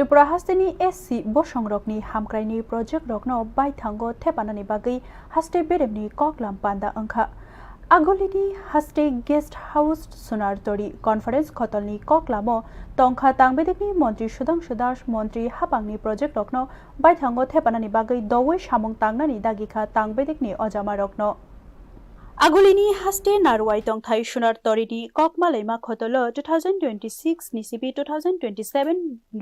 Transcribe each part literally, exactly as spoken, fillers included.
Tripura hasteni S C bosongrokni hamkraini projectrokno baithango thepanani bagwi haste beremni koklam panda wngkha. Agulini haste guest house Sunartori conference khotolni koklamo tongkha tangbedekni montri Sudhangshu Das, montri hapangni projectrokno baithango thepanani bagwi doui samung tangnani dagikha tangbedekni ojamarokno. Agulini haste narwai tongthai Sunartorini kokmalaima khotolo two thousand twenty-six ni sibi two thousand twenty-seven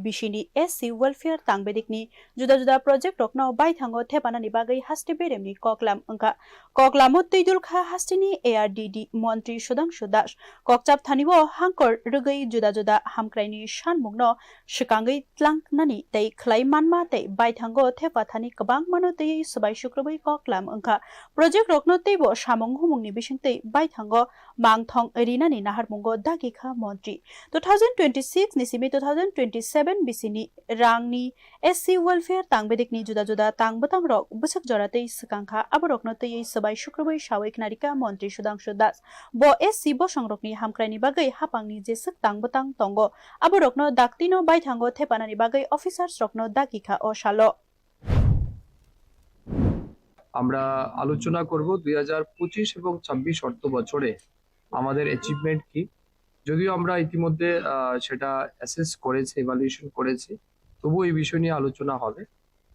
bisini S C welfare tangbedekni juda juda projectrokno baithango thepanani bagwi haste beremni koklam wngkha. Koklamo twidulkha hasteni A R D D montri Sudhangshu Das. Kokchap thani o hangkor rwgwi juda juda hamkraini sanmungno swkangwi tlangnani tei khlai manma tei baithango thepa thani kwbangmano twiwi swbai sukrubwi koklam wngkha. Projectrokno teibo samung humungni bisingtwi baithango mangthong rinani naharmungo dagikha montri. Two thousand twenty-six ni simi two thousand twenty-seven bisini rangni S C welfare tangbedekni juda juda tangbatangrok bwswk jora tei swkangkha, aborokno twiwi swbai sukrubwi sawi khnarikha montri Sudhangshu Das. Bo S C bosongrokni hamkraini bagwi hapangni jeswk tangbutang tongo, aborokno daktino baithango thepanani bagwi officersrokno dagikha o salo. আমরা আলোচনা করব দুই হাজার পঁচিশ এবং ছাব্বিশ অর্থ বছরে আমাদের অ্যাচিভমেন্ট কি। যদিও আমরা ইতিমধ্যে আহ, সেটা অ্যাসেস করেছি, ইভালুয়েশন করেছি, তবুও এই বিষয় নিয়ে আলোচনা হবে।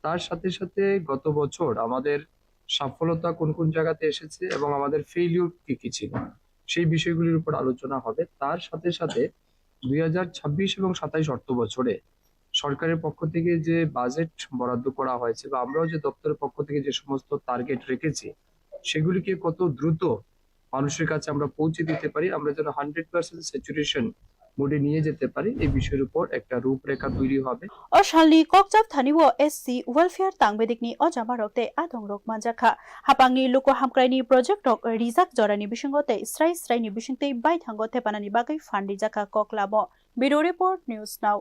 তার সাথে সাথে গত বছর আমাদের সফলতা কোন কোন জায়গাতে এসেছে এবং আমাদের ফেইলিওর কি কি ছিল, সেই বিষয়গুলির উপর আলোচনা হবে। তার সাথে সাথে দুই হাজার ছাব্বিশ এবং সাতাইশ অর্থ বছরে সরকারের পক্ষ থেকে যে বাজেট বরাদ্দ করা হয়েছে বা আমরাও যে দপ্তরের পক্ষ থেকে যে সমস্ত টার্গেট রেখেছি, সেগুলিকে কত দ্রুত মানুষের কাছে আমরা পৌঁছে দিতে পারি, আমরা যেন হান্ড্রেড পার্সেন্ট স্যাচুরেশন মোডে নিয়ে যেতে পারি, এই বিষয়ের উপর একটা রূপরেখা তৈরি হবে। O salni kokchap thani o S C welfare tangbedekni ojamarok tei adongrok manjakha. Hapangni luku hamkraini projectrok rijak jorani bisingo tei srai sraini bisingtwi baithango thepanani bagwi phan rijakha koklamo. Bureau Report, News Now.